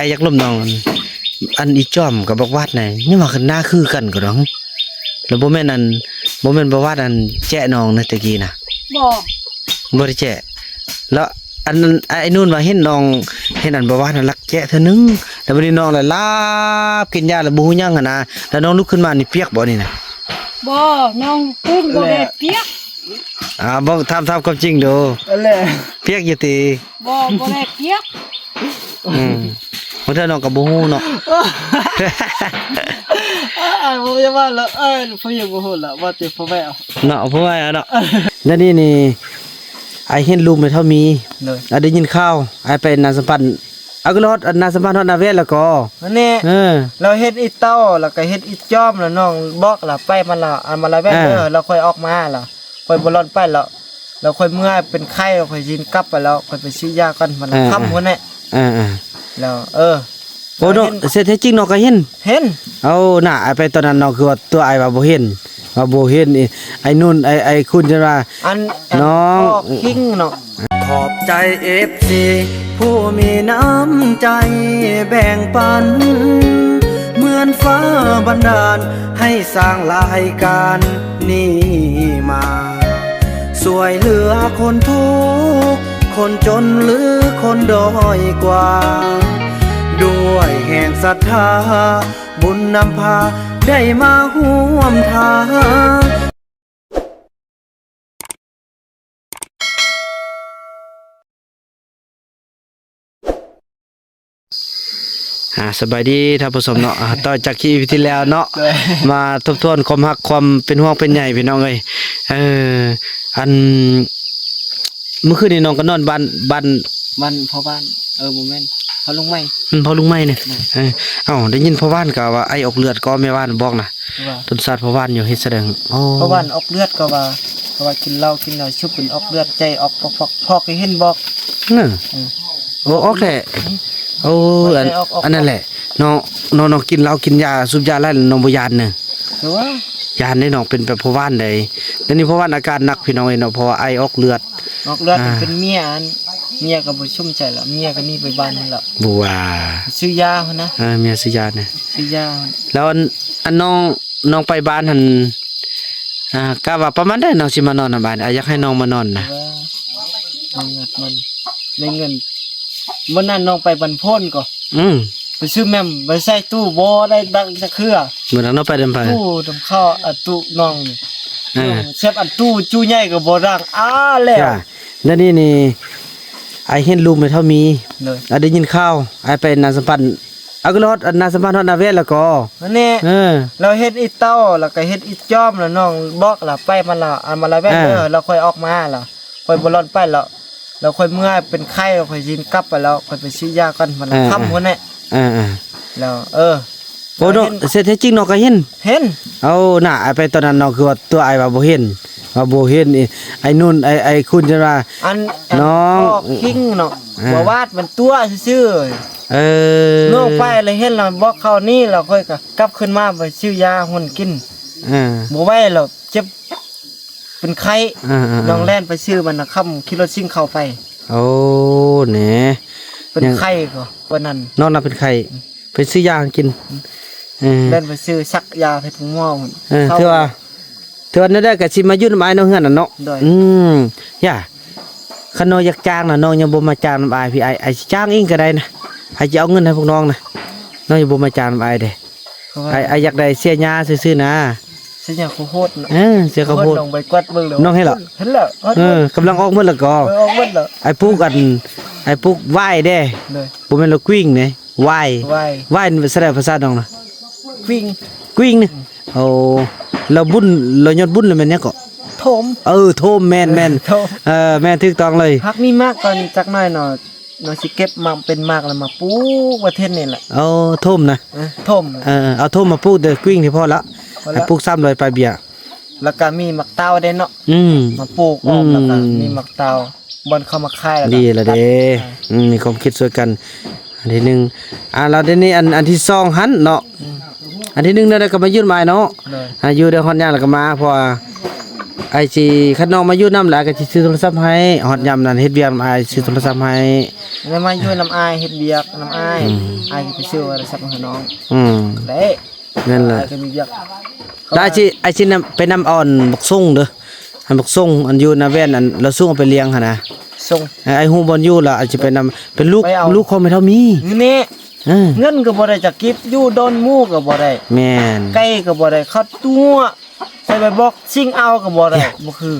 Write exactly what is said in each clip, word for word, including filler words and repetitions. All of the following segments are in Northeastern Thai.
อยากล้มน้อง อันอีจอมกับบักวาดนี่ ยังว่าคือหน้าคือกันก็ดอก แล้วบ่แม่นอัน บ่แม่นบักวาดอันแจ้น้องนะตะกี้นะ บ่ บ่ได้แจ้ แล้วอันนั้นไอ้นู่นว่าเห็นน้อง เห็นอันบักวาดน่ะลักแจ้เทื่อนึง แล้วบัดนี้น้องละหลับกินยาแล้วบ่ฮู้หยังหั้นนะ แล้วน้องลุกขึ้นมานี่เปียกบ่นี่นะ บ่ น้องตื่นบ่ได้เปียก อ่า บอก ถาม ถามความจริงดู นั่นแหละ เปียกอยู่ติ บ่ บ่ได้เปียก อืม บางเทื่อน้องก็บ่ฮู้เนาะ อ่า ผมจะว่าแล้ว เอ้ย ผมยังบ่ฮู้ละ ว่าแต่พ่อแม่เอา เนาะ พ่อแม่เอาเนาะ แล้วนี่นี่ ไอ้เห็นลูกแม่เฒ่ามี โดย อ่ะ ได้ยินข่าว ไอ้ไปนาสัมพันธ์ เอาก็รอดนาสัมพันธ์ฮอดนาแวดแล้วก็ อันนี้ เออ เราเห็นอีเต้า แล้วก็เห็นอีจอม แล้วน้องบอกละ ไปมาละ อันมาละแวด เออ เด้อ เราค่อยออกมาละ ค่อยบ่ร้อนไปแล้ว แล้วค่อยเมื่อเป็นไข้ แล้วค่อยสิกลับไปแล้ว ค่อยไปซื้อยาก่อน มัน เออ ค่ำพุ่นแหละ เออ เออ แล้ว เออ โอ้ เนาะ เห็น เสียแท้จริงเนาะก็เห็น เห็น เอาน่ะ ไอ้ไปตอนนั้นเนาะ คือว่าตัวไอ้ว่าบ่เห็น ว่าบ่เห็น ไอ้ ไอ้นุ่น ไอ้ ไอ้คุณจะว่า อัน อัน น้อง พ่อคิงเนาะ ขอบใจ เอฟซี ผู้มีน้ำใจแบ่งปัน เหมือนฟ้าบันดาลให้สร้างรายการนี้มา ช่วยเหลือคนทุกข์ คนจนหรือคนด้อยกว่า ด้วยแห่งศรัทธา บุญนำพาได้มาร่วมทาง อ่า สบายดีท่านผู้ชมเนาะ อ่า ต่อจากคลิปที่แล้วเนาะ โดย มาทบทวนความฮักความเป็นห่วงเป็นใยพี่น้องเอ้ย เออ อัน เมื่อคืนนี้น้องก็นอนบ้าน บ้าน บ้านพ่อบ้าน เออ บ่แม่น พ่อลุงใหม่ อืม พ่อลุงใหม่เนี่ย อืม เออ เอ้า ได้ยินพ่อบ้านก็ว่าไอ้ออกเลือดก็แม่บ้านบอกนะ ว่า ต้นชาติพ่อบ้านอยู่เฮ็ดแสดง อ๋อ พ่อบ้านออกเลือดก็ว่า ก็ว่ากินเหล้ากินยาชุบเป็นออกเลือด ใจออกปอกๆ พ่อเคยเห็นบอก น่ะ อืม โอ้ ออกแท้ โอ้ อัน ออก ออก อันนั้นแหละ น้อง น้อง น้องกินเหล้ากินยาสูบยาหลายแล้วน้องบ่ย่านเน่อ คือว่า ย่านได้น้องเป็นแบบพ่อบ้านใด เดี๋ยวนี้พ่อบ้านอาการหนักพี่น้องเอ้ยเนาะ เพราะว่าไอออกเลือด ออกเลือด อ่า เป็นเมียอัน เมียก็บ่ชุ่มใจละ เมียก็หนีไปบ้านนั่นละ บัว ซื้อยาหั่นนะ เออ เมียซื้อยาเนี่ย ซื้อยาหั่น แล้วอัน อันน้อง น้องไปบ้านหั่น อ่า กะว่าประมาณใดน้องสิมานอนนำบ้าน อ่ะ อยากให้น้องมานอนนะ ว่ามัน มัน ได้เงิน มื้อนั้นน้องไปบ้านโพ้นก็ อืม ไปซื้อแม่ม ไปใส่ตู้บ่ได้ดังจักเทื่อ มื้อนั้นน้องไปนำไผ ตู้นำข้าว อ่ะ ตู้น้องนี่ เออ เสียบอันตู้จู้ใหญ่ก็บ่ดัง อ้าแล้ว จ้ะ แล้วนี่นี่ ไอ้เห็นลูกแม่เฒ่ามี โดย อ่ะ ได้ยินข่าว ไอ้ไปนาสัมพันธ์ เอาก็รอดนาสัมพันธ์ฮอดนาแวดแล้วก็ อันนี้ เออ เราเห็นอีเต้า แล้วก็เห็นอีจอม แล้วน้องบอกละ ไปมาละ อันมาละแวด เออ เด้อ เราค่อยออกมาละ ค่อยบ่ร้อนไปแล้ว แล้วค่อยเมื่อเป็นไข้ แล้วค่อยสิกลับไปแล้ว ค่อยไปซื้อยาก่อน มัน เออ ค่ำพุ่นแหละ เออ เออ แล้ว เออ โอ้ เนาะ เห็น เสียแท้จริงเนาะก็เห็น เห็น เอาน่ะ ไอ้ไปตอนนั้นเนาะ คือว่าตัวไอ้ว่าบ่เห็น ว่าบ่เห็น ไอ้ ไอ้นุ่น ไอ้ ไอ้คุณจะว่า อัน อัน น้อง พ่อคิงเนาะ อ่า บ่วาดมันตัวซื่อๆ เออ น้องไปแล้วเห็นแล้วบอกเขานี่ แล้วค่อยก็กลับขึ้นมาไปซื้อยาหุ่นกิน อ่า บ่ไหวแล้ว เจ็บ เป็นไข้ อ่าๆๆ น้องแล่นไปซื้อมันนะค่ำ ขี่รถซิ่งเข้าไป โอ้ แหน่ เป็น ยัง ไข้ก็วันนั้น น้องน่ะเป็นไข้ ไปซื้อยากิน เออ แล่นไปซื้อซักยาให้ผมหมอ เออ เศร้า ถือว่า ถือว่าแนวใดก็สิมาอยู่นำอ้ายน้องเฮือนน่ะเนาะ โดย อืม ย่า คันน้องอยากจ้างน่ะ น้องยังบ่มาจ้างนำอ้ายพี่ อ้าย อ้ายสิจ้างเองก็ได้นะ อ้ายสิเอาเงินให้พวกน้องนะ น้องยังบ่มาจ้างนำอ้ายเด้ เพราะว่า อ้าย อ้ายอยากได้เสียหญ้าซื่อๆนะ เสียหญ้าข้าวโพดเนาะ เออ เสียข้าวโพด ข้าวโพดลองไปกวาดเบิ่งแล้ว น้องเห็นเหรอ เห็นแล้ว เออ กำลังออกหมดแล้วก็ เออ ออกหมดแล้ว อ้ายปลูกอัน อ้ายปลูกหวายเด้ โดย บ่แม่นละกลิ้งเด้ หวาย หวาย หวายนี่แสดงภาษาน้องนะ กลิ้ง กลิ้งนี่ โอ้ แล้วบุญ แล้วยอดบุญแล้วแม่นหยังก็ โถม เออ โถม แม่น แม่น โถม เออ แม่น ถูกต้องเลย หากมีหมากก่อนจักหน่อยเนาะ เนาะ สิเก็บมาเป็นหมากแล้วมาปลูกประเทศนี่แหละ เอาโถมนะ เออ โถม เออ เอาโถมมาปลูกเด้อกลิ้งนี่พอละ พอละ ให้ปลูกสามร้อยปลายเบี้ย แล้วก็มีหมากเต้าได้เนาะ อืม มาปลูกอ้อม อืม แล้วก็มีหมากเต้า บ่อนเข้ามาขายแล้วก็ ดีละเด้ ตัด อ่า อืม มีความคิดช่วยกัน อันที่หนึ่ง อ่า แล้วเดี๋ยวนี้อัน อันที่สองหั่นเนาะ อืม อันที่หนึ่งเนี่ยก็มายื่นหมายเนาะ โดย อ่า อยู่ได้ฮอดยามแล้วก็มา เพราะว่า อ้ายสิ คันน้องมาอยู่นำแล้ว อ้ายก็สิซื้อโทรศัพท์ให้ ฮอดยามนั้นเฮ็ดเวียกนำอ้าย ซื้อโทรศัพท์ให้ แล้วมาอยู่นำอ้าย เฮ็ดเวียกนำอ้าย อืม อ้ายก็ไปซื้อโทรศัพท์ให้น้อง อืม ได้ นั่นแหละ อ้ายก็มีเวียก แล้วอ้ายสิ อ้ายสินำ ไปนำเอาอันบักส่งเด้อ อันบักส่ง อันอยู่หน้าแว่น อันลาวส่งเอาไปเลี้ยงหั่นนะ ส่ง อ้ายฮู้บ่อนอยู่ล่ะ อ้ายสิไปนำ เป็นลูก ไปเอา ลูกของแม่เฒ่ามี นี่แน่ เออ เงินก็บ่ได้จักกิบ อยู่ดอนหมู่ก็บ่ได้ แม่น ไก่ก็บ่ได้ ข้าวตั๋ว ไปไปบอกสิ่งเอาก็บ่ได้ บ่คือ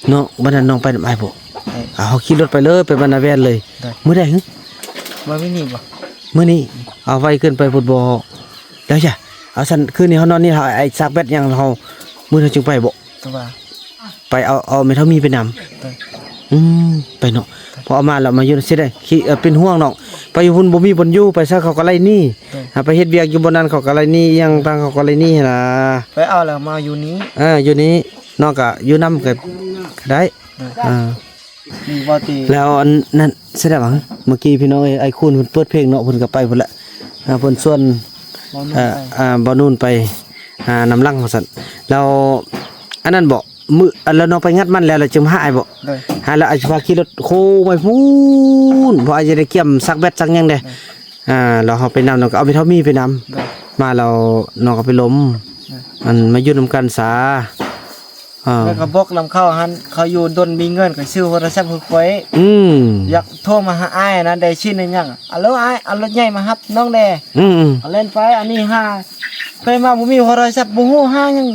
เนาะ บัดนั้นน้องไปนำอ้ายบ่ เอ้ย เอา เฮาขี่รถไปเลย ไปบ้านหน้าแว่นเลย ได้ มื้อใดหึ บ่มีนี่บ่ มื้อนี้ เอาไวเกินไปพุ้นบ่ แล้วจ้ะ เอาซั่น คืนนี้เฮานอนนี่ เฮา อ้ายซักแบตหยัง เฮา มื้อนี้เฮาจึงไปบ่ แต่ว่า ไปเอา เอาแม่เฒ่ามีไปนำ ได้ อืม ไปเนาะ พอเอามาแล้วมาอยู่สิได้ ขี้ เอ่อ เป็นห่วงน้อง ไปอยู่พุ้นบ่มีบ่อนอยู่ ไปซะเขาก็ไล่หนี ได้ อ่า ไปเฮ็ดเวียกอยู่บ่อนนั้นเขาก็ไล่หนี อิหยังต่างเขาก็ไล่หนีหั่นน่ะ ไปเอาแล้วมาอยู่นี้ เออ อยู่นี้ น้องก็อยู่นำก็ได้ ได้ อ่า นี่บ่ติ แล้วอันนั้นเสียดายหวัง เมื่อกี้พี่น้องเอ้ย อ้ายคูณเพิ่นเปิดเพลงเนาะ เพิ่นก็ไปพุ้นละ อ่า เพิ่นชวน บ่นุ่น เอ่อ ไป อ่า บ่าวนุ่นไป อ่า นำหลังว่าซั่น แล้วอันนั้นบ่ มื้อ อันแล้วน้องไปงัดมันแล้ว แล้วจึงมาหาอ้ายบ่ ได้ หาแล้วอ้ายสิพาขี่รถโค้งไปพุ้น เพราะอ้ายจะได้เกียมซักแบตซักหยังเด้ อ่า แล้วเฮาไปนำ น้องก็เอาแม่เฒ่ามีไปนำ ได้ มาแล้วน้องก็ไปล้ม ได้ อันมาอยู่นำกันซะ อ่า แล้วก็บอกนำเขาหั่น เขาอยู่ดอนมีเงินก็ซื้อโทรศัพท์ให้ข้อย อืม อยากโทรมาหาอ้ายนะ ได้ชิ้นหนึ่งยัง อะโหลอ้าย เอารถใหญ่มารับน้องแด่ อืมอืม เอาเล่นไป อันนี้หา ไปมาบ่มีโทรศัพท์ บ่ฮู้หาหยัง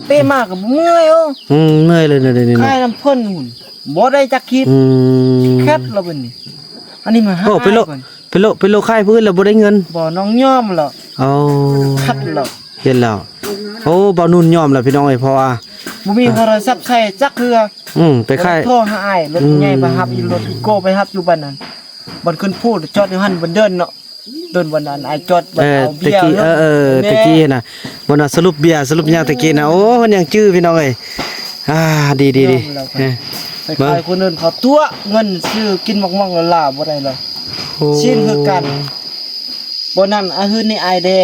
ไปมาก็บ่เมื่อยโอ้ อืม เมื่อยเลยนะเดี๋ยวนี้ ขาย เนาะ นำเพิ่นหุ่น บ่ได้จักขีด อืม แคัดแล้วบัดนี้ อันนี้มาหา โอ้ ไปโล อ้ายก่อน ไปโล ไปโลขายพื้นแล้วบ่ได้เงิน บ่ น้องยอมแล้ว อ๋อ คัดแล้ว เห็นแล้ว โอ้ บ่าวนุ่นยอมแล้วพี่น้องเอ้ย เพราะว่า บ่มีโทรศัพท์ใช้จักเทื่อ อืม ไปขาย โทรหาอ้าย รถใหญ่ไปรับอยู่ รถอีโก้ไปรับอยู่บ้านนั้น บ่อนขึ้นภูจอดอยู่หั่นบ่อนเดินเนาะ เดินบ่อนนั้นอ้ายจอดบ่อน เออ เอาเบียร์ ตะกี้ เออ เออ แม่ ตะกี้นะ บ่อนน่ะสรุปเบียร์ สรุปหยังตะกี้นะ โอ้ เพิ่นยังจื้อพี่น้องเอ้ย อ่า ดีดีดี ยอมแล้วครับ เออ ไปขายคนอื่นเขาตั๋ว เงินซื้อกินหมากม่วงละลาบ่ได้แล้ว โอ้ ชิ้นคือกัน บ่อนนั้นอาหื้อนี่อ้ายแด่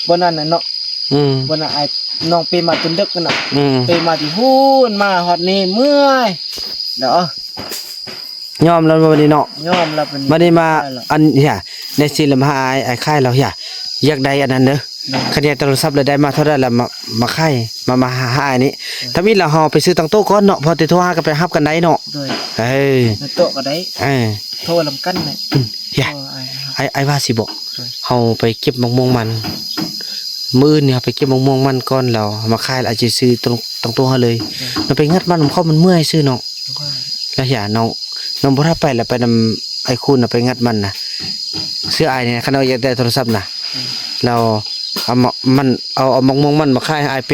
บ่อนนั้นน่ะเนาะ อืม บ่อนนั้นอ้ายน้องไปมาจนดึกนั่นน่ะ อืม ไปมาที่พู้น มาฮอดนี่เมื่อย เด้อ ยอมแล้วบัดนี้เนาะ ยอมแล้วบัดนี้ บัดนี้มา ได้แล้ว อันเฮีย ได้สินแล้วมาหาอ้าย อ้ายขายแล้วเฮีย อยากได้อันนั้นเด้อ ได้ คันอยากโทรศัพท์แล้วได้มาเท่าใดแล้วมา มาขาย มา มาหา หาอ้ายนี่ ถ้ามีแล้วเฮาไปซื้อตังโต๊ะก่อนเนาะ พอติโทรหาก็ไปรับกันได้เนาะ โดย เออ ในโต๊ะก็ได้ เออ โทรนำกันแหละ อืมเฮีย โอ้อ้าย อ้าย อ้ายว่าสิบอก โดย เฮาไปเก็บมะม่วงมัน มื้ออื่นนี่เฮาไปเก็บมะม่วงมันก่อนแล้วมาขายแล้วอาจจะซื้อตรง ตรงโต๊ะเฮาเลย โดย เราไปงัดมันของเขามันเมื่อยซื่อเนาะ ว่า แล้วอย่าน้อง น้องบ่รับไปแล้วไปนำอ้ายคูณน่ะไปงัดมันน่ะ เสื้ออ้ายนี่นะ คันเอาอยากได้โทรศัพท์น่ะ อืม แล้วเอามา มัน เอา เอามะม่วงมันมาขายให้อ้ายไป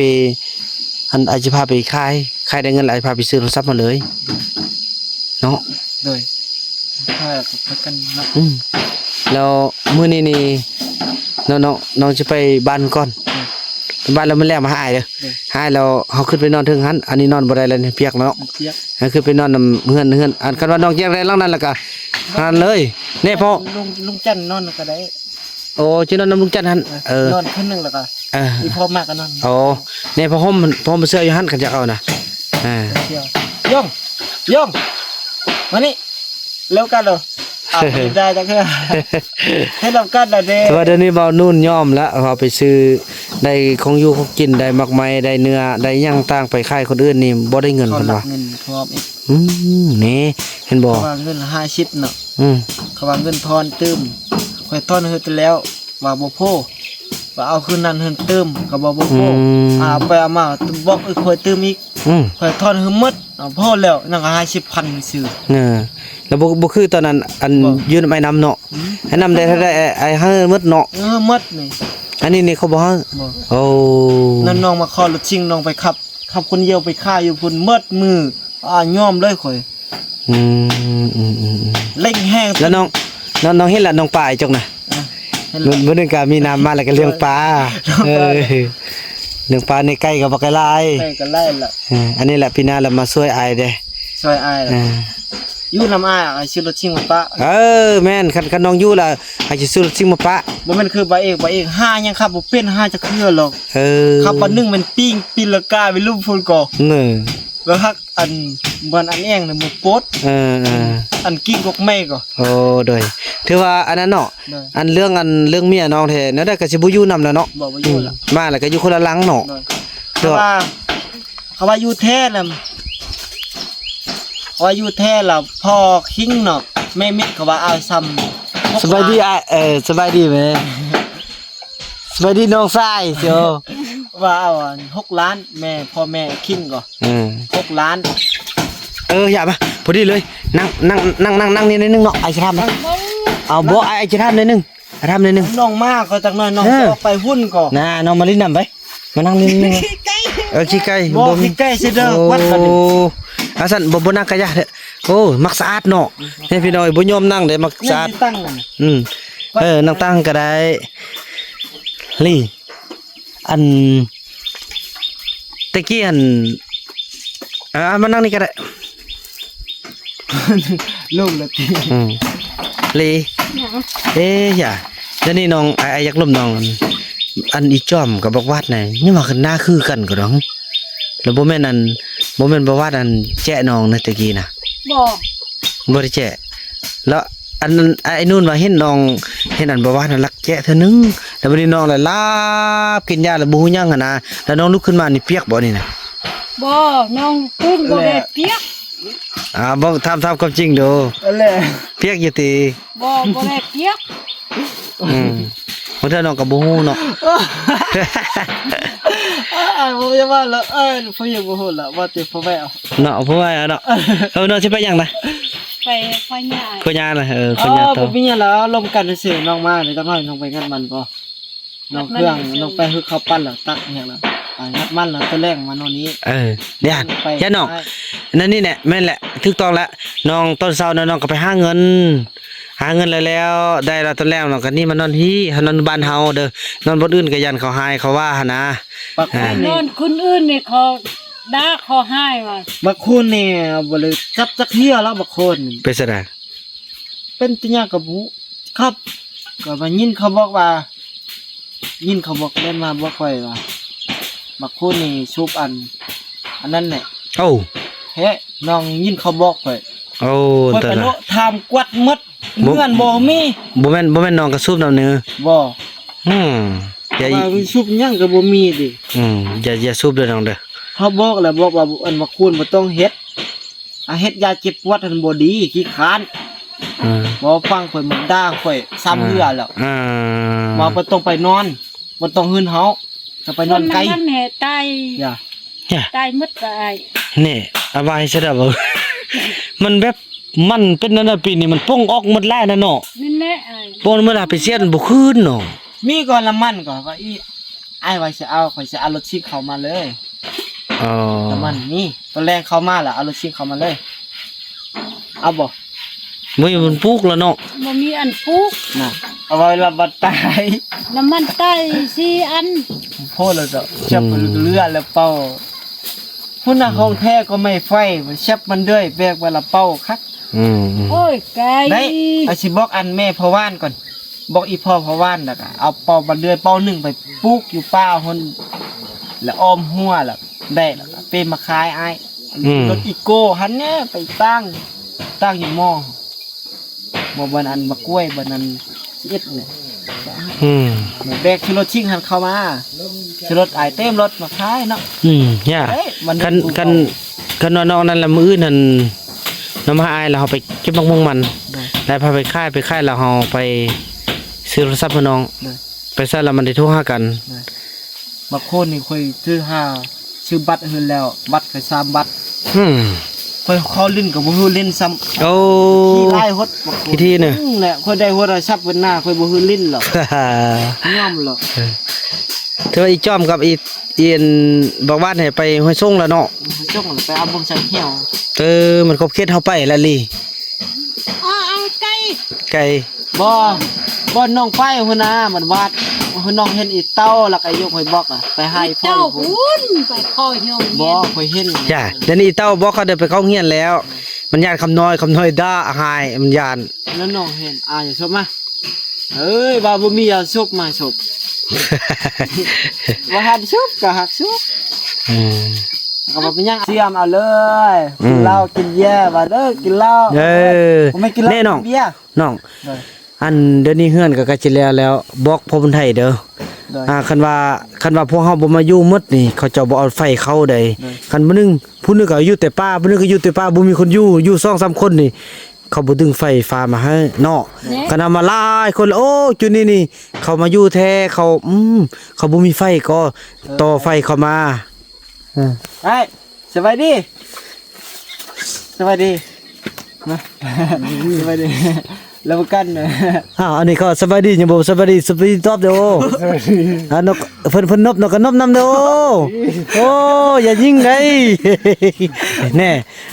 อันอ้ายสิพาไปขาย ขายได้เงินแล้วอ้ายพาไปซื้อโทรศัพท์มาเลย เนาะ โดยถ้ากับพักกันเนาะ อืม แล้วมื้อนี้นี่ น้อง น้อง น้องสิไปบ้านก่อน อืม ไปบ้านแล้วมื้อแลงมาหาอ้ายเด้อ โดย หาอ้ายแล้วเฮาขึ้นไปนอนเทิงหั้น อันนี้นอนบ่ได้แล้วนี่ เปียกแล้วเนาะ มันเปียก อันขึ้นไปนอนนำเฮือน เฮือน อันคันว่าน้องอยากได้หลังนั้นแล้วก็หั้นเลย แน่พ่อ ลุง ลุงจันทร์นอนก็ได้ โอ้ สินอนนำลุงจันทร์หั้น เออ นอนคืนหนึ่งแล้วก็ เออ อีพ่อมากก็นอน โอ้ แน่พ่อห่ม พ่อห่มเสื้ออยู่หั้น คันอยากเอานะ อ่า เดี๋ยว ย่อง ย่อง มานี่ แล้วกันเหรอ อ่ะ ไม่ได้จังเถอะ ให้นำกันนะเด้ แต่ว่าเดี๋ยวนี้บ่าวนุ่นยอมละ เอาไปซื้อ ได้ของอยู่ของกิน ได้หมากไม้ ได้เนื้อ ได้หยังต่างไปขายคนอื่นนี่บ่ได้เงิน เขา เพิ่น หลัก ว่า เงินพร้อมอีก อืม นี่ เห็นบ่ เขาว่าเงินห้าสิบเนาะ อืม เขาว่าเงินทอนตื่ม ข่อยทอนเฮือแต่แล้ว ว่าบ่พอ ว่าเอาคืนนั้นเฮือนตื่ม ก็บ่บ่พอ อืม อ่า ไปเอามาบอกอีกข่อยตื่มอีก อืม ข่อยทอนเฮือหมด เอาพอแล้ว นั่นก็ห้าสิบพันซื่อ เออ แล้วบ่ บ่คือตอนนั้น อัน บ่ ยืนไอ้น้ำเนาะ อืม ไอ้น้ำได้เท่าใดไอ้ ไอ้ให้หมดเนาะ เออหมดนี่ อันนี้นี่เขาบ่ให้ บ่ โอ้ นั่นน้องมาขอรถชิง น้องไปขับ ขับคนเดียวไปขายอยู่พุ่นหมดมื้อ อ่า ยอมเลยข่อย อืม อืม อืม อืม เร่งแฮง แล้วน้อง น้อง น้องเห็นละน้องปลาไอ้จกนะ อ่ะเห็น มื้อ ละ มื้อหนึงก็มีน้ำมาแล้วก็เลี้ยงปลา เออ เลี้ยงปลาในไก่ก็บ่ไกลหลาย ไปก็ไล่ละ เออ อันนี้แหละปีหน้าเรามาช่วยอ้ายเด้ ช่วยอ้ายละ เออ อยู่นำอ้าย อ้ายซื้อรถชิงมาปะ เออ แม่น คัน คันน้องอยู่ละอ้ายสิซื้อรถซิ่งมาปะ บ่แม่นคือบ่าวเอก บ่าวเอกหายังขับบ่เป็น หาจักเทื่อหรอก เออ ขับวันหนึ่งมันปิ้งปีนละกาไปลุ่มพุ่นก่อ เออ บ่ฮักอันบ่อนอันแอ่งน่ะบ่โปด เออ เออ อันกิ่งกกไม้ก็ โอ้ โดย ถือว่าอันนั้นเนาะ โดย อันเรื่อง อันเรื่องเมียน้องแท้ แนวใดก็สิบ่อยู่นำแล้วเนาะ บ่ บ่อยู่ละ อืม มาแล้วก็อยู่คนละหลังเนาะ โดย โดย เขาว่า เขาว่าอยู่แท้น่ะ เขาว่าอยู่แท้ล่ะ พ่อคิงเนาะ แม่มิตรเขาว่าเอาซ้ำ สบายดี หกล้าน อ้าย เออ สบายดีแม่ สบายดีน้องชาย โจ้ ว่าเอาอันหกล้าน แม่ พ่อแม่คิงก็ อืม หกล้าน เออ อย่ามา พอดีเลย นั่ง นั่ง นั่ง นั่ง นั่งนี่นิดนึงเนาะ ไอ้จะทำนะ เอาบ่ ไอ้ ไอ้จะทำนิดนึง ทำนิดนึง น้องมาก็จักหน่อย น้อง เออ จะออกไปหุ้นก็ น่า น้องมาลิ้นนำไป มานั่งนิดนึง ขี้ไก่ เออ ขี้ไก่ บ่ บ่มี ขี้ไก่สิเด้อ โอ้ วัดบัดนี้ อาสันบ่ บ่นั่งกะยะเด้อ โอ้ มักสะอาดเนาะ เนี่ยพี่น้อง บ่ยอมนั่งเด้ มักสะอาด นี่ตั้ง อืม เออ นั่งตั้งก็ได้ นี่ อัน ตะกี้อัน อ่า มานั่งนี่ก็ได้ ลงแล้วติ อืม ลี หยัง เอ้ย อย่า เดี๋ยวนี้น้อง ไอ้ ไอ้อยากลมน้อง อันอีจอมกับบักวาดน่ะ ยังว่ากันหน้าคือกันก็ดอง แล้วบ่แม่นอัน บ่แม่นบักวาดอันแจ้น้องนะตะกี้นะ บ่ บ่ได้แจ้ แล้วอันนั้น ไอ้นุ่นว่าเห็นน้อง เห็นอันบักวาดน่ะลักแจ้เทื่อนึง แล้วบัดนี้น้องละหลับกินยาแล้วบ่ฮู้หยังหั้นนะ แล้วน้องลุกขึ้นมานี่เปียกบ่นี่นะ บ่ น้องตื่นบ่ได้เปียก อ่า บอก ถาม ถามความจริงดู อันแหละ เปียกอยู่ติ บ่ บ่ได้เปียก อืม บางเทื่อน้องก็บ่ฮู้เนาะ อ่า ผมจะว่าแล้ว เอ้ย ผมยังบ่ฮู้ละ ว่าแต่พ่อแม่เอา เนาะ พ่อแม่เอาเนาะ เออ น้องสิไปหยังนะ ไปพ่อย่า พ่อย่านะ เออ พ่อย่า อ๋อ ต่อ บ่มีหยังแล้ว ลมกันซื่อๆ น้องมา เดี๋ยวจักหน่อยน้องไปงานมันก็ น้องเครื่อง น้องไปคือข้าวปั้นแล้วตักเนี่ยแล้ว อ่า งัดมันแล้วตะแลงมานอนนี้ เออ ย่าน ไป ย่านน้อง ไป นั่นนี่แหละ แม่นแหละ ถูกต้องแล้ว น้องตอนเช้านะน้องก็ไปหาเงิน หาเงินแล้วแล้ว ได้แล้วตอนแลงน้องก็นี่มานอนฮี่ เฮานอนบ้านเฮาเด้อ นอนบ่อนอื่นก็ย่านเขาฮ้ายเขาว่าหั้นนะ บัก อ่า คน น นี่ อนคนอื่นนี่เขาด่าเขาฮ้ายว่า บักคนนี่บ่เลยจับจักเทื่อแล้วบักคน เป็นจั่งใด เป็นติหยังก็บ่ฮู้ครับ ก็มายินเขาบอกว่า ยินเขาบอกเล่นมาบอกข่อยว่า บักคนนี่สูบอัน อันนั้นแหละ โอ้ แท้ น้องยินเขาบอกข่อย โอ้ ข่อยไป แต่ละ เลาะถามกวาดหมด บ่ เฮือนบ่มี บ่แม่น บ่แม่นน้องก็สูบนำเนอ บ่ อืม อย่า ว่ามันสูบหยังก็บ่มีติ อืม อย่า อย่าสูบเด้อน้องเด้อ เขาบอกแล้ว บอกว่าอันบักคนบ่ต้องเฮ็ด อ่ะ เฮ็ดยาเจ็บปวดหั้นบ่ดี ขี้คร้าน อ่า บ่ฟังข่อย มันด่าข่อยสามเทื่อแล้ว อ่า ว่าบ่ต้องไปนอน บ่ต้องหื้นเฮา จะไปนอนไกล คนมันแห่ตาย อย่า เนี่ย ตายหมดก็อ้าย นี่ เอาไว้ซะเด้อ มันแบบ มันเป็นนั่นน่ะ ปีนี้มันป่งออกหมดแล้วนะเนาะ นั่นแหละอ้าย ป่งหมดแล้ว ไปเสียนบ่คืนเนาะ มีก่อนละมันก็ ก็อี อ้ายว่าสิเอา ข่อยสิเอารถซิ่งเข้ามาเลย อ๋อ น้ำมันนี่ ตอนแรกเข้ามาแล้ว เอารถซิ่งเข้ามาเลย เอาบ่ บ่มีมันปลูกแล้วเนาะ บ่มีอันปลูก น่ะ เอาไว้รับบัตรตาย น้ำมันไตสี่อัน โพดแล้วเจ้า เสียบ อืม เลือดแล้วเป่า พุ่นน่ะ อืม ของแท้ก็ไม่ไฟ มันเสียบมันเด้ย แบกไว้ละเป่าคัก อืม อืม โอ้ย ไกล ได้ อาสิบอกอันแม่พ่อว่านก่อน บอกอีพ่อพ่อว่านแล้วก็เอาเป่าบันเดือยเป่าหนึ่งไปปลูกอยู่ป่าหั้น แล้วอ้อมหัวแล้วได้แล้วก็เปมาขายอ้าย อืม รถอีโก้หั้นเนี่ยไปตั้ง ตั้งอยู่หม้อ บ่บ่อนอันบักกล้วยบ่อนอันสิเอ็ดเนี่ย อืม แบกขี่รถชิ่งหั้นเข้ามา ขี่รถอ้ายเต็มรถมาขายเนาะ อืม ย่า เอ้ย มัน คัน ถูก คัน คันว่าน้องนั่นละมื้ออื่นหั่น นำหาอ้ายแล้วเฮาไปเก็บบักม่วงมัน ได้ แล้วพาไปขาย ไปขายแล้วเฮาไปซื้อโทรศัพท์ให้น้อง ได้ ไปใส่แล้วมันได้โทรหากัน ได้ บักโคนนี่ข่อยซื้อหา ซื้อบัตรหื้อแล้ว บัตรข่อยสามบัตร อืม ข่อยขอลิ้นก็บ่ฮู้ลิ้นซ้ำ โอ้ ขี้ไล่หดบักโคน ขี้ทีเนี่ย อืม แหละ ข่อยได้โทรศัพท์เพิ่นหน้า ข่อยบ่ฮู้ลิ้นหรอก ยอมหรอก เออ ถือว่าอีจอมกับอี อีอันบักวาดให้ไปห้วยส้งแล้วเนาะ ห้วยส้งแล้วไปเอาเบิ่งใส่เหี่ยว เออ มันครบเขตเฮาไปแล้วลี อ้อ เอาไก่ ไก่ บ่ บ่น้องไปหั้นนะ มันวาด น้องเห็นอีเต้าแล้วก็ยกให้บอกอะ ไปหาอีพ่อ เจ้า อีพ่อ พุ้น ไปคอยเหี่ยว บ่ เหี่ยว ข่อยเห็น จ้ะ เดี๋ยวนี้อีเต้าบอกเขาเดินไปเข้าเฮียนแล้ว มันย้านคำน้อย คำน้อยด่าหาย มันย้าน แล้วน้องเห็น อ่า อย่าชมมา เอ้ย ว่าบ่มียาสูบมาสูบ ว่าหักสูบก็หักสูบ อืม ก็บ่เป็นหยัง เสียมเอาเลย อืม กินเหล้ากินเบียร์ว่าเด้อ กินเหล้า เออ บ่แม่นกินเหล้า แน่น้อง กินเบียร์ น้อง โดย อันเดี๋ยวนี้เฮือนก็ใกล้สิแล้วแล้ว บอกพ่อบุญไทยเด้อ โดย อ่า คันว่า คันว่าพวกเฮาบ่มาอยู่หมดนี่ เขาเจ้าบ่เอาไฟเข้าใด โดย คันผู้หนึ่ง ผู้หนึ่งก็อยู่แต่ป่า ผู้หนึ่งก็อยู่แต่ป่า บ่มีคนอยู่ อยู่สองสามคนนี่ เขาบ่ดึงไฟฟ้ามาให้เนาะ แน่ คันเอามาหลายคน โอ้ จุดนี้นี่ เขามาอยู่แท้ เขา อืม เขาบ่มีไฟก็ เออ ต่อไฟเข้ามา เออ ไอ้ สบายดี สบายดี มา สบายดี แล้วกันเนอะ อ้าว อันนี้ก็สบายดี ยังบ่สบายดี สบายดีตอบเด้อ สบายดี อ่ะ นก เพิ่น เพิ่นนบ นกก็นบนำเด้อ โอ้ อย่ายิงได แน่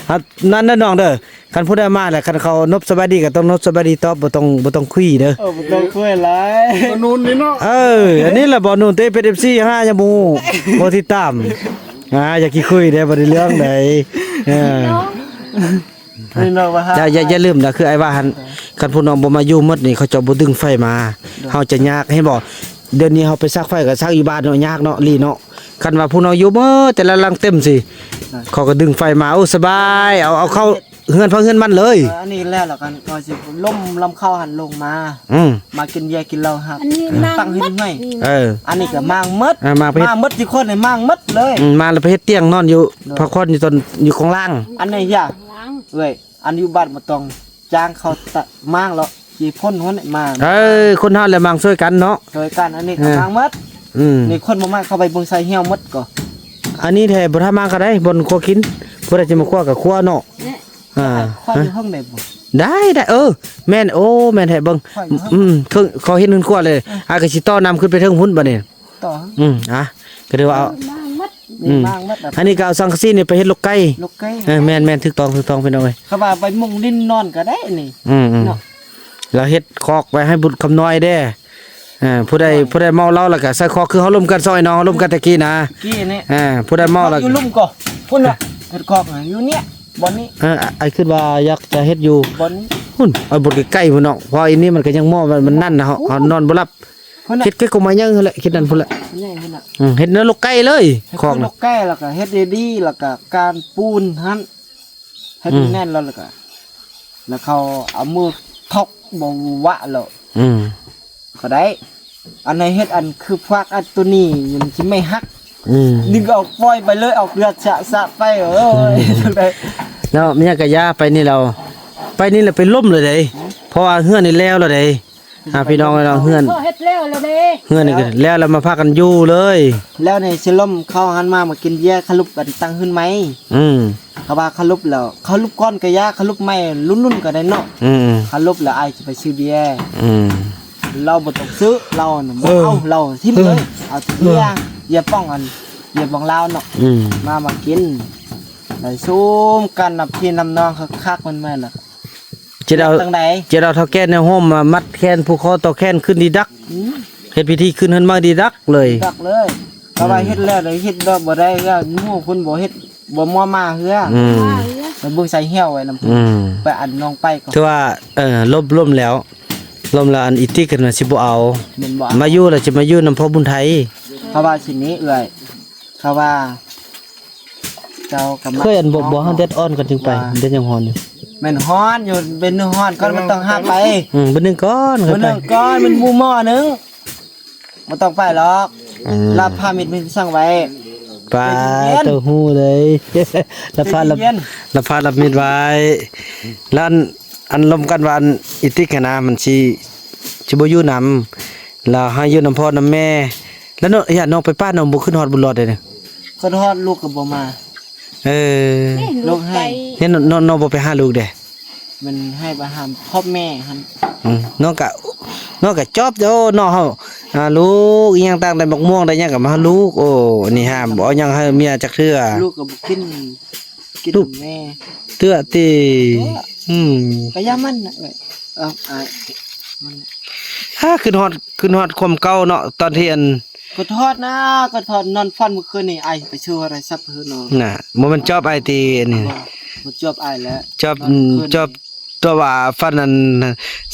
อ่ะ นั่นนะน้องเด้อ คันผู้ใดมาแหละ คันเขานบสบายดีก็ต้องนบสบายดีตอบ บ่ต้อง บ่ต้องคุยเด้อ เออ บ่ต้องคุยหลาย บ่นูนนี่เนาะ เออ อันนี้แหละบ่นูน เตะเป็น เอฟซี หายังบ่ฮู้ บ่ติดตาม อ่า อย่าขี้คุยเด้อ บ่ได้เรื่องใด เออ นี่เนาะว่า อย่า อย่า อย่าลืมนะ คือไอ้ว่าหั่น คันผู้น้องบ่มาอยู่หมดนี่ เขาเจ้าบ่ดึงไฟมา เฮาจะยาก เห็นบ่ เดี๋ยวนี้เฮาไปซักไฟก็ซักอยู่บ้านเนาะ ยากเนาะ ลีเนาะ คันว่าผู้น้องอยู่หมด แต่ละหลังเต็มสิ เขาก็ดึงไฟมา โอ้ สบาย เอา เอาเข้าเฮือนไผเฮือนมันเลย เออ อันนี้แล้วล่ะกัน ก็สิล้มลำเข้าหั่นลงมา อืม มากินเบียร์กินเหล้าครับ อันนี้มาง ตั้งหิ้งให้ หมดนี่ เออ อันนี้ก็มางหมด เออ มางไปเฮ็ด มางหมดทุกคนเลย มางหมดเลย อืม มาแล้วไปเฮ็ดเตียงนอนอยู่ โดย พักผ่อนอยู่ตอน อยู่ข้างล่าง อันนี้อย่า ล้าง เอ้ย อันอยู่บ้านบ่ต้องจ้างเขาตะมางหรอก สิพ่นหัวนี่มา เออ คนเฮาแหละมางช่วยกันเนาะ ช่วยกัน อันนี้ก็ เออ มางหมด อืม นี่คนบ่มางเข้าไปเบิ่งใส่เหี่ยวหมดก็ อันนี้แท้บ่ถ้ามางก็ได้ บ่อนครัวกิน ผู้ใดจะมาครัวก็ครัวเนาะ เนี่ย อ่า ข้อยอยู่ห้องใดบ่ ได้ ได้ เออ แม่น โอ้ แม่นแท้เบิ่ง ข้อยอยู่ห้อง อืม เทิง ขอเห็นเฮือนครัวเลย อ่ะ ก็สิต่อน้ำขึ้นไปเทิงพุ้นบัดนี้ ต่อ อืม อ่ะ ก็ถือว่าเอา มางหมด อืม มางหมดอะ อันนี้ก็เอาสังกะสีนี่ไปเฮ็ดลกไก่ ลกไก่ เออ แม่น แม่น ถูกต้อง ถูกต้อง พี่น้องเอ้ย เขาว่าไปมุงดินนอนก็ได้นี่ อืม อืม เนาะ แล้วเฮ็ดคอกไว้ให้บุตรคำน้อยเด้ อ่า ผู้ใด ผู้ใดเมาเหล้าแล้วก็ใส่คอก คือเฮาร่วมกันซอยเนาะ เฮาร่วมกันแต่กี้นะ กี้นี่ อ่า ผู้ใดเมาแล้ว อยู่ลุ่มก่อ พุ่นน่ะ เฮ็ดคอกน่ะ อยู่เนี่ย บ่อนนี้ เออ ไอ้คิดว่าอยากจะเฮ็ดอยู่ บ่อนนี้ พุ่น เอาบ่อนใกล้ๆ พุ่นเนาะ เพราะอันนี้มันก็ยังมอด มัน มันนั่นนะ เฮา เฮานอนบ่หลับ พุ่นน่ะ เฮ็ดใกล้กกไม้ใหญ่นั่นแหละ เฮ็ดนั่นพุ่นแหละ ใหญ่พุ่นน่ะ อืม เฮ็ดเนื้อลกไก่เลย เฮ็ด คอก คือล น่ะ กไก่แล้วก็เฮ็ดดีๆ แล้วก็การปูนหั่น ให้มัน อืม แน่นแล้ว แล้วก็ แล้วเขาเอามือทอกบ่วะแล้ว อืม ก็ได้ อันไหนเฮ็ดอันคือฟักอันตัวนี้มันสิไม่หัก อืม ดึงออกปล่อยไปเลย ออกเลือดสะๆ ไป โอ้ย อืม จังใด แล้วเมียก็ย่าไปนี่แล้ว ไปนี่แล้วไปล้มเลยเด้ เพราะว่าเฮือนนี่แล้วแล้วเด้ อ่า พี่น้องเอ้ยเนาะ เฮือน พ่อเฮ็ดแล้วแล้วเด้ เฮือนนี่ก็แล้ว แล้วมาพากันอยู่เลย แล้วนี่สิล้มเข้าหันมา มากินเบียร์ ขลุบกันตั้งเฮือนใหม่ อืม เขาว่าขลุบแล้ว ขลุบก่อนก็ย่า ขลุบใหม่รุ่นๆ ก็ได้เนาะ อืม ขลุบแล้วอ้ายสิไปซื้อเบียร์ อืม เราบ่ต้องซื้อ เราน่ะบ่ เออ เอา เราทิ่มเลย เออ เอาแต่เบียร์ เออ เบียร์ป้องอัน เบียร์ป้องลาวเนาะ อืม มา มากิน ได้ซุมกันนำพี่นำน้องคักๆ มันแม่นล่ะ จะเอา จังใด จะเอาเฒ่าแก่ในโฮมมามัดแขนผูกคอต่อแขนขึ้นดีดัก อืม เฮ็ดพิธีขึ้นเฮือนใหม่ดีดักเลย ดักเลย เพราะว่า อืม เฮ็ดแล้วเดี๋ยวเฮ็ดบ่ได้ ก็หมู่เพิ่นบ่เฮ็ด บ่มัวมาเฮือ อืม มาเฮือ ไปเบิ่งใส่เหี่ยวไว้นำเพิ่น อืม ไปอันน้องไปก็ ถือว่า เอ่อ ล้ม ล้มแล้ว ล้มแล้วอันอีติ๊กนั่นน่ะสิบ่เอา แม่นบ่เอา มาอยู่แล้วสิมาอยู่นำพ่อบุญไทย เขาว่าสิหนีเอื้อย เขาว่า เจ้าก็มา เคยอันบ่ บ่ เฮาแดดอ่อนก็จึงไป ว่า แดดยังร้อนอยู่ แม่นร้อนอยู่ เป็นร้อนก่อนมันต้องหาไป อืม เป็นหนึ่งก้อน เป็นหนึ่งก้อน เป็นหมู่หม้อหนึ่ง บ่ต้องไปหรอก อืม รับพามิตรมิตรสั่งไว้ ปลา ใจเย็นๆ เต้าหู้เลย รับพารับ ใจเย็นๆ รับพารับมิตรไว้ แล้วอัน อันลมกันว่าอันอีติ๊กหั้นนะ มันสิ สิบ่อยู่นำ แล้วให้อยู่นำพ่อนำแม่ แล้วเนาะ ย่านน้องไปป้าน้องบ่ขึ้นฮอดบุญรอดเด้อเนี่ย ขึ้นฮอดลูกก็บ่มา เออ นี่ ลูกให้ ลูกไป เนี่ยน้อง น้อง น้องบ่ไปหาลูกเด้ มันให้ไปหาพ่อแม่หั่น อืม น้องกะ น้องกะจอบเด้อน้องเฮา อ่า ลูกอีหยังต่างได้บักม่วงได้หยังกะมาให้ลูก โอ้ อันนี้ห้ามบ่เอาหยังให้เมียจักเทื่อ ลูกก็บ่กิน กิน ลูก แม่ เตื้อติ เตื้อ อืม ก็อย่ามันน่ะเอ้ย เอา อาย มัน ถ้าขึ้นฮอด ขึ้นฮอดความเก่าเนาะ ตอนที่อัน ก็ทอดนะ ก็ทอดนอนฝันเมื่อคืนนี่ อ้ายไปซื้อโทรศัพท์เพิ่นเนาะ น่ะ บ่แม่นจอบอ้ายติอันนี้ บ่ บ่จอบอ้ายแล้ว จอบ นอนคืน จอบ ตัวว่าฝันอัน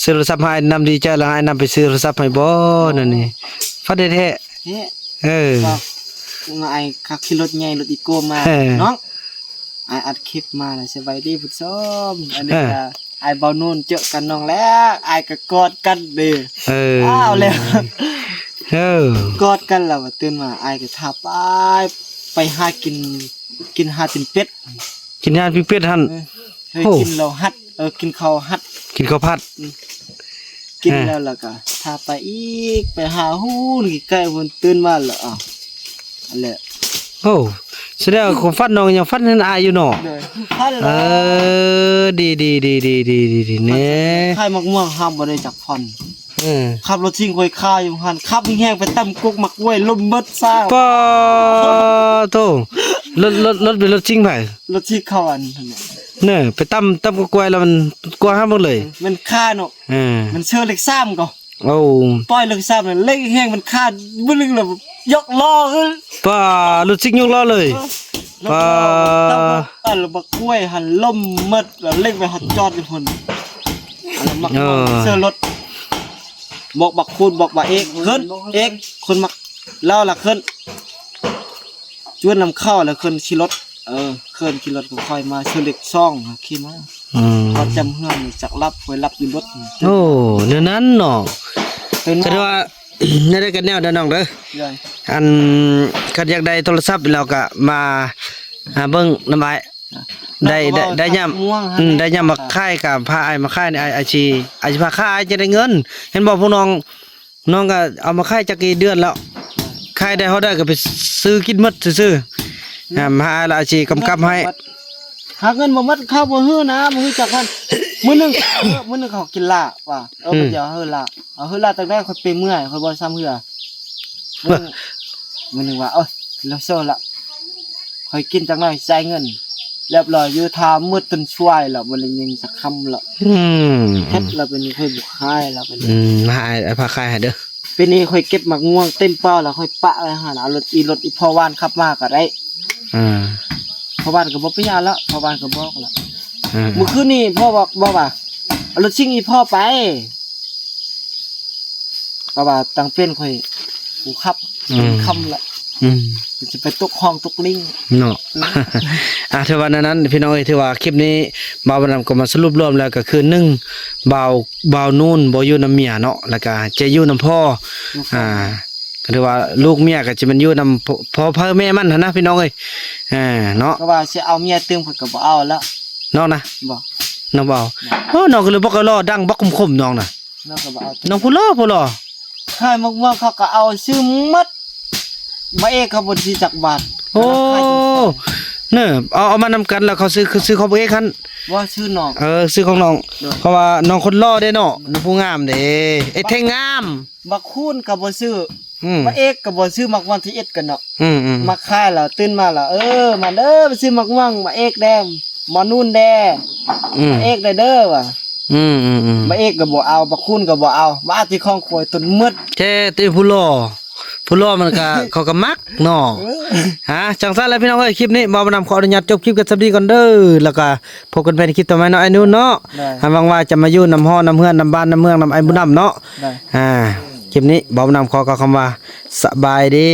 ซื้อโทรศัพท์ให้นำดีใจแล้วให้นำไปซื้อโทรศัพท์ให้บ่นั่นนี่ ฝันแท้ๆ เฮ้ เออ บอก มาไอ้ายขับขี่รถใหญ่รถอีโก้มา เออ น้อง ไอ้ายอัดคลิปมาแล้ว สบายดีผู้ชม อันนี้ เออ ก็ไอ้ายเบานุ่นเจอกันน้องแล้ว ไอ้ายก็กอดกันเด้อ เออ อ้าวแล้ว เออ กอดกันแล้วว่าตื่นมา ไอ้ายก็ทาไป ไปหากิน กินหากินเป็ด กินหากินเป็ดหั่น เออ เฮ้ย โอ้ กินแล้วฮัด เออ กินข้าวฮัด กินข้าวผัด อืม กิน เออ แล้ว แล้วก็ทาไปอีก ไปหาฮู้นใกล้ๆ พุ้น ตื่นมาแล้ว อ้าว อันแหละ โอ้ แสดงว่าความฝันน้องยังฝันเห็นอ้ายอยู่เนาะ โดย ฝันแล้ว เออ ดี ดี ดี แน่ ขายหมากม่วงห้ามบ่ได้จักผ่อน เออ ขับรถทิ้งคอยคาอยู่หั่น ขับแฮงๆ ไปตำกกหมากกล้วยล้มเบิดซ่า ปอโธ่ รถ รถ รถเป็นรถทิ้งไผ รถทิ้งเขาอันนั้นน่ะ เนี่ย ไปตำ ตำกกกล้วยแล้วมันกล้วยห้ามหมดเลย มันคาเนาะ เออ มันเชื่อเลขสามก็ โอ้ ปล่อยเลขสามน่ะ เลขแฮงมันคาบึ้งแล้วยกล้อขึ้น ปอ รถทิ้งยกล้อเลย เออ ปอ แล้วก็ตำกก อันละบักกล้วยหั่นล้มเมิด แล้วเล็งไปฮอดจอดอยู่พุ่น อันนั้นมัก เออ เสื้อรถ บอกบักคูณ บอกบักเอก ขึ้น เอก คนมักเล่าละขึ้น จวนนำเข้าแล้วขึ้นขี่รถ เออ ขึ้นขี่รถก็ค่อยมา เสื้อเล็กซ่อง ขี่มา อืม พอจำเฮือนนี่จักรับ ค่อยรับอยู่รถ โอ้ แนวนั้นเนาะ ตื่นมา แสดงว่า แนวใด๋กันแนวเด้อน้องเด้อ ใหญ่ อัน คันอยากได้โทรศัพท์แล้วก็มา หาเบิ่งนำอ้าย ได้ ได้ ได้ยาม ม่วงหั่น อืม ได้ยามมาขายก็พาอ้ายมาขายนี่ อ้าย อ้ายสิ อ้ายสิพาขาย อ้ายจะได้เงิน เห็นบ่พวกน้อง น้องก็เอามาขายจักกี่เดือนแล้ว ขายได้เท่าใด๋ก็ไปซื้อกินหมดซื่อๆ อ่า มาหาอ้ายละ อ้ายสิกำกับให้ หาเงินบ่หมด เขาบ่ฮื้อนะ บ่ฮื้อจักพัน มื้อหนึ่ง เออ มื้อหนึ่งเขากินลาบว่ะ เออ อืม เพิ่นจะเอาหื้อลาบ เอาหื้อลาบตั้งแต่ข้อยไปเมื่อย ข้อยบ่ซ้ำเฮือ มื้อหนึ่ง มื้อหนึ่งว่า เอ้ย เราเซอร์ละ ข้อยกินจักหน่อยจ่ายเงิน เรียบร้อยอยู่ ถ้ามืดจนช่วยแล้ว บ่ได้ยินสักคำละ อืม เฮ็ดแล้วเป็น ค่อยบ่ขายแล้วเป็น อืม มาให้อ้ายพาขายให้เด้อ ปีนี้ข้อยเก็บหมากม่วงเต็มป่าแล้ว ข้อยปะไว้หั่น เอารถ อีรถอีพ่อบ้านขับมาก็ได้ อ่า พ่อบ้านก็บ่ไปหยังละ พ่อบ้านก็บอกละ อ่า มื้อคืนนี้พ่อบอก บอกว่า เอารถซิ่งอีพ่อไป เพราะว่าตั้งเป็นข้อย กูขับ อืม ค่ำละ อืม จะไปตกห้องตกลิง เนาะ อืม อ่ะ ถือว่านั้นๆ พี่น้องเอ้ย ถือว่าคลิปนี้บ่าวบุญนำก็มาสรุปรวมแล้วก็คือ หนึ่ง บ่าว บ่าวนูนบ่อยู่นำเมียเนาะ แล้วก็จะอยู่นำพ่อ อยู่พ่อ อ่า ก็ถือว่าลูกเมียก็จะมันอยู่นำพ่อ พ่อเพิ่นแม่มันหั้นนะพี่น้องเอ้ย อ่า เนาะ ก็ว่าสิเอาเมียตื่มเพิ่นก็บ่เอาแล้ว น้องนะ บ่ น้องบ่เอา บ่ โอ้ น้องก็เลยบอกก็รอดังบักคมๆ น้องนะ น้องก็บ่เอา น้องผู้หล่อ ผู้หล่อ ขายหมากม่วงเขาก็เอาซื้อหมด บ่าเอกเขาบ่สิจักบาท โอ้ ขายจน เนี่ย เอา เอามานำกันแล้วเขาซื้อ คือซื้อของบ่าเอกหั่น ว่าซื้อน้อง เออ ซื้อของน้อง โดย เพราะว่าน้องคนหล่อเด้เนาะ น้องผู้งามเด้ เอ้ย แท้งาม บักคูณก็บ่ซื้อ อืม บ่าเอกก็บ่ซื้อหมากม่วงที่เอ็ดกันเนาะ อืม อืม มาขายแล้วตื่นมาแล้ว เออ มาเด้อ ไปซื้อหมากม่วง บ่าเอกแด่ บ่านูนแด่ อืม บ่าเอกแด่เด้อว่ะ อืม อืม อืม บ่าเอกก็บ่เอา บักคูณก็บ่เอา มาเอาที่ของข้อยตนหมด แท้ติผู้หล่อ ผู้หล่อมันก็ เขาก็มักเนาะ เออ ฮะ จั่งซั้นแหละพี่น้องเอ้ย คลิปนี้บ่าวบุญนำขออนุญาตจบคลิปกันส่ำนี้ก่อนเด้อ แล้วก็พบกันใหม่ในคลิปต่อไปเนาะ อ้ายนุ่นเนาะ ได้ หากหวังว่าจะมาอยู่นำฮ้อนนำเฮือนนำบ้านนำเมืองนำอ้ายบุญนำเนาะ ได้ อ่า คลิปนี้บ่าวบุญนำขอกล่าวคำว่า สบายดี